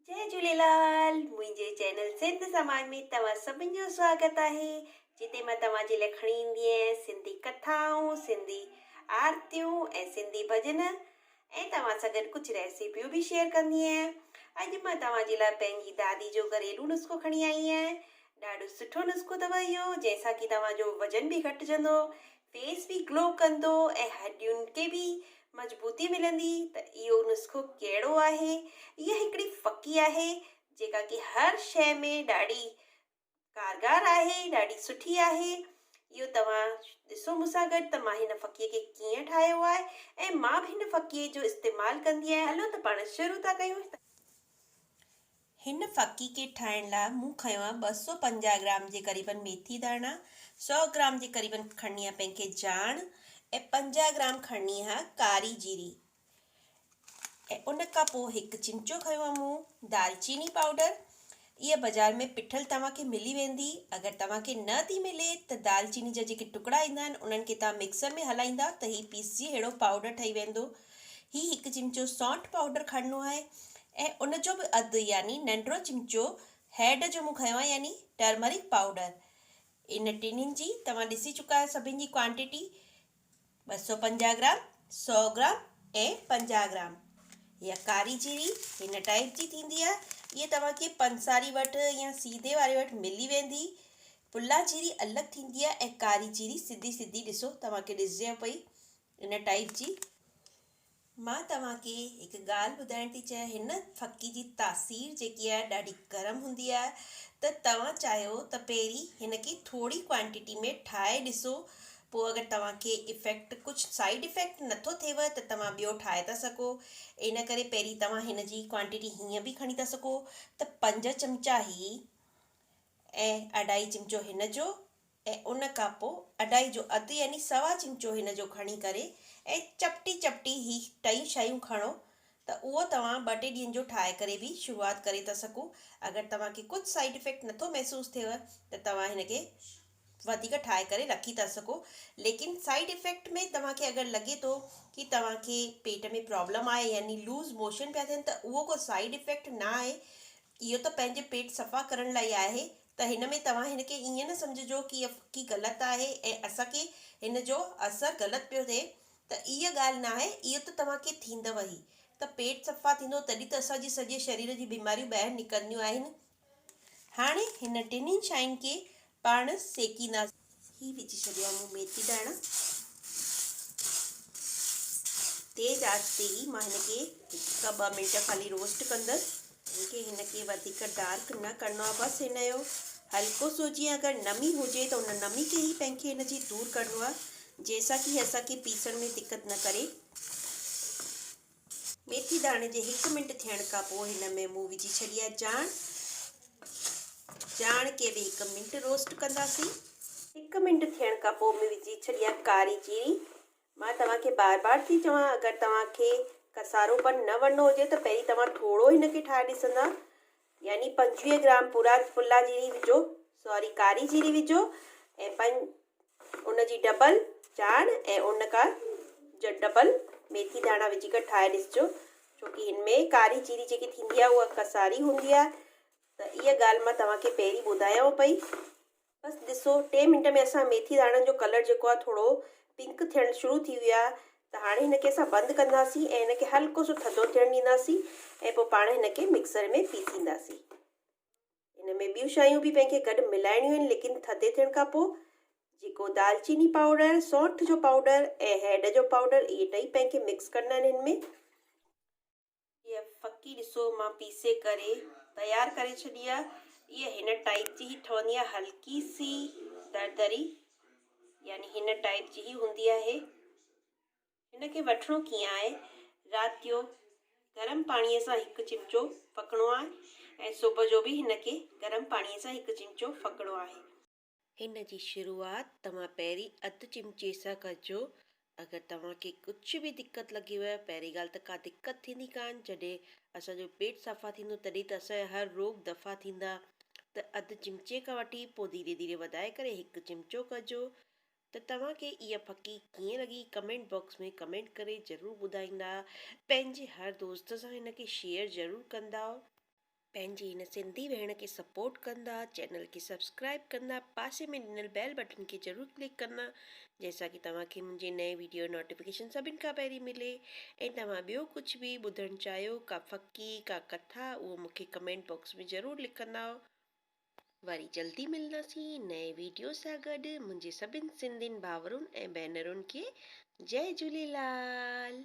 جئي جهوليلال منهنجي چينل سنڌ سماج ۾ توهان سڀن جو سواگت آهي جتي مان توهان جي لاء کڻي ايندي آهيان سنڌي ڪٿائون سنڌي آرتيون ۽ سنڌي ڀڄن ۽ توهان سان گڏ ڪجهه ريسيپيون به شيئر ڪندي آهيان اڄ مان توهان جي لاء پنهنجي دادي جو گهريلو نسخو کڻي آئي آهيان ڏاڍو سٺو نسخو اٿو اهو جنهن سان ڪي توهان جو وزن به گهٽجندو فيس به گلو ڪندو ۽ هڏين کي به مضبوطي ملندي ته اهو نسخو ڪهڙو آهي؟ اها هڪڙي ڦڪي آهي جيڪا ڪي هر شيء ۾ ڏاڍي ڪارگر آهي ڏاڍي سٺي آهي اهو توهان ڏسو مون سان گڏ ته مان هن ڦڪي کي ڪيئن ٺاهيو آهي ۽ مان به هن ڦڪي جو استعمال ڪندي آهيان هلو ته پاڻ شروع ٿا ڪيون. هن ڦڪي کي ٺاهڻ لاء مون کنيو آهي 250 گرام جي قريبن ميٿي داڻا، 100 گرام جي قريبن کڻڻي آهي پنهن کي جاڻ ۽ 50 گرام کڻڻي آهي ڪاري جيري ۽ ان کان پوء هڪ چمچو کنيو آهي مون دالچيني پائوڊر. اها بازار ۾ پٺل توهان کي ملي ويندي. اگر توهان کي نه ٿي ملي ته دالچيني جا جيڪي ٽڪڙا ايندا آهن انهن کي توهان مڪسر ۾ هلائيندا ته هي پيسجي اهڙو پائوڊر ٺهي ويندو. هي هڪ چمچو سونٺ پائوڊر کڻڻو آهي ۽ ان جو به اڌ يعني ننڍڙو چمچو هيڊ جو مون کنيو آهي يعني ٽرمرڪ پائوڊر. ان ٽنهين جي توهان ڏسي چڪا آهيو سڀن جي ڪوانٽيٽي 250 گرام، 100 گرام ۽ 50 گرام. اها ڪاري جيري هن ٽائيپ جي ٿيندي آهي. اها توهان کي پنساري وٽ يا سيڌي واري وٽ ملي ويندي. پلا جيري الڳ ٿيندي آهي ۽ ڪاري جيري سڌي سڌي ڏسو توهان کي ڏسجيو پئي ان ٽائيپ جي. مان توهان کي هڪ ڳالهه ٻڌائڻ ٿي چاهيان هن ڦڪي جي تاثير جيڪي آهي ڏاڍي گرم هوندي آهي ته توهان چاهيو ته پهرين هن کي ٿوري ڪوانٽيٽي ۾ ٺاهي ڏسو پوء اگر توهان کي افيڪٽ ڪجهه سائيڊ افيڪٽ نٿو ٿئيو ته توهان ٻيو ٺاهي ٿا سگهو ان ڪري پهرين توهان هن جي ڪوانٽيٽي هيئن به کڻي ٿا سگهو ته پنج چمچا هي ۽ اڍائي چمچو هن جو ۽ ان کان پوء اڍائي جو اڌ يعني سوا چمچو هن جو کڻي ڪري ۽ چپٽي چپٽي هي ٽئي شيون کڻو ته اهو توهان ٻه ٽي ڏينهن جو ٺاهي ڪري به شروعات ڪري ٿا سگهو اگر توهان کي ڪجهه سائيڊ افيڪٽ نٿو محسوس ٿئيو ته توهان هن کي وڌيڪ ٺاهي ڪري رکي ٿا سگهو ليڪن سائيڊ افيڪٽ ۾ توهان کي اگر لڳي ٿو ڪي توهان کي پيٽ ۾ پرابلم آهي يعني لوز موشن پيا ٿين ته اهو ڪو سائيڊ افيڪٽ نه آهي اهو ته پنهنجي پيٽ صفا ڪرڻ لاء آهي ته هن ۾ توهان هن کي ائين نه سمجهجو ڪي اهو ڦڪي غلط آهي ۽ اسان کي هن جو اثر غلط پيو ٿئي ته اها ڳالهه نه آهي اهو ته توهان کي ٿيندو ئي ته پيٽ صفا ٿيندو تڏهن ته اسان جي سڄي شرير جون بيماريون ٻاهر نڪرنديون آهن. هاڻي هن ٽنهي شين کي پاڻ سيڪينداسين. هي وجهي ڇڏيو آهي مون ميٿي داڻا. تيز آنچ تي ئي مان هن کي هڪ کان ٻه منٽ خالي روسٽ ڪندس. مون کي هن کي وڌيڪ ڊارڪ نه ڪرڻو آهي بس هن جو هلڪو سو جيئن اگر نمي هجي ته ان نمي کي ئي پنهن کي هن جي دور ڪرڻو آهي جنهن سان ڪي اسان کي پيسڻ ۾ دقت نه ڪري. ميٿي داڻي جي هڪ منٽ ٿيڻ کان پوء هن ۾ مون وجهي ڇڏي آهي جاڻ. جاڻ کي به هڪ منٽ روسٽ ڪنداسين. هڪ منٽ ٿيڻ کان پوء مون وجهي ڇڏي آهي ڪاري جيري. مان توهان کي بار بار ٿي چوان اگر توهان کي ڪسارو پن نه وڻندو هجي ته پهرين توهان ٿورو هن کي ٺاهي ڏسندا يعني 25 گرام پورا ڦلا جيري وجهو سوري ڪاري جيري وجهو ۽ پنج ان جي ڊبل چاڻ ۽ ان کا ڊبل ميٿي داڻا وجهي ڪري ٺاهي ڏسجو ڇو ڪي هن ۾ ڪاري جيري جيڪي ٿيندي آهي اها ڪساري هوندي آهي ته اها ڳالهه مان توهان کي پهرين ٻڌايانو پئي. بس ڏسو ٽي منٽ ۾ اسان ميٿي داڻن جو ڪلر جيڪو آهي ٿورو پنڪ ٿيڻ شروع ٿي ويو آهي ته هاڻي هن کي اسان بند ڪنداسين ۽ هن کي هلڪو سو ٿڌو ٿيڻ ڏينداسين ۽ پوء پاڻ هن کي مڪسر ۾ پيسينداسين. هن ۾ ٻيون شيون به پنهن کي گڏ ملائڻيون آهن ليڪن ٿڌي ٿيڻ کان پوء جيڪو دالچيني پائوڊر، سونٺ جو پائوڊر ۽ هيڊ جو پائوڊر اهي ٽئي پنهن کي مڪس ڪرڻا آهن هن ۾. هيء ڦڪي ڏسو مان پيسي ڪري تيار ڪري ڇڏي آ. هيء هن ٽائيپ جي ئي ٺهندي آ هلڪي سي دردري يعني هن ٽائيپ جي ئي هوندي آهي. هن کي وٺڻو ڪيئن آهي رات جو گرم پاڻيء سان هڪ چمچو ڦڪڻو آهي ۽ صبح جو به هن کي گرم پاڻيء سان هڪ چمچو ڦڪڻو آهي. هن جي شروعات توهان پهرين اڌ چمچي سان ڪجو. اگر توهان کي ڪجهه به دقت لڳيو پهرين ڳالهه ته ڪا دقت ٿيندي ڪانه جڏهن اسان جو پيٽ صفا ٿيندو تڏهن ته اسان جا هر روڳ دفع ٿيندا ته اڌ چمچي کان وٺي پوء ڌيري ڌيري وڌائي ڪري هڪ چمچو ڪجو ته توهان کي اها ڦڪي ڪيئن لڳي ڪمينٽ باڪس ۾ ڪمينٽ ڪري ضرور ٻڌائيندا پنهنجي هر دوست سان هن کي شيئر ضرور ڪندا. پنهنجي هن سنڌي ڀيڻ کي سپورٽ ڪندا، چينل کي سبسڪرائب ڪندا، پاسي ۾ ڏنل بيل بٽڻ کي ضرور ڪلڪ ڪندا جنهن سان ڪي توهان کي منهنجي نئين ويڊيو جو نوٽيفڪيشن سڀن کان پهرين ملي ۽ توهان ٻيو ڪجهه به ٻڌڻ چاهيو ڪا ڦڪي ڪا ڪٿا اهو مون کي ڪمينٽ باڪس ۾ ضرور لکندا. وري جلدي ملنداسين نئين ويڊيو سان گڏ منهنجي سڀن سنڌين ڀائرن ۽ ڀينرن کي جئي جهوليلال.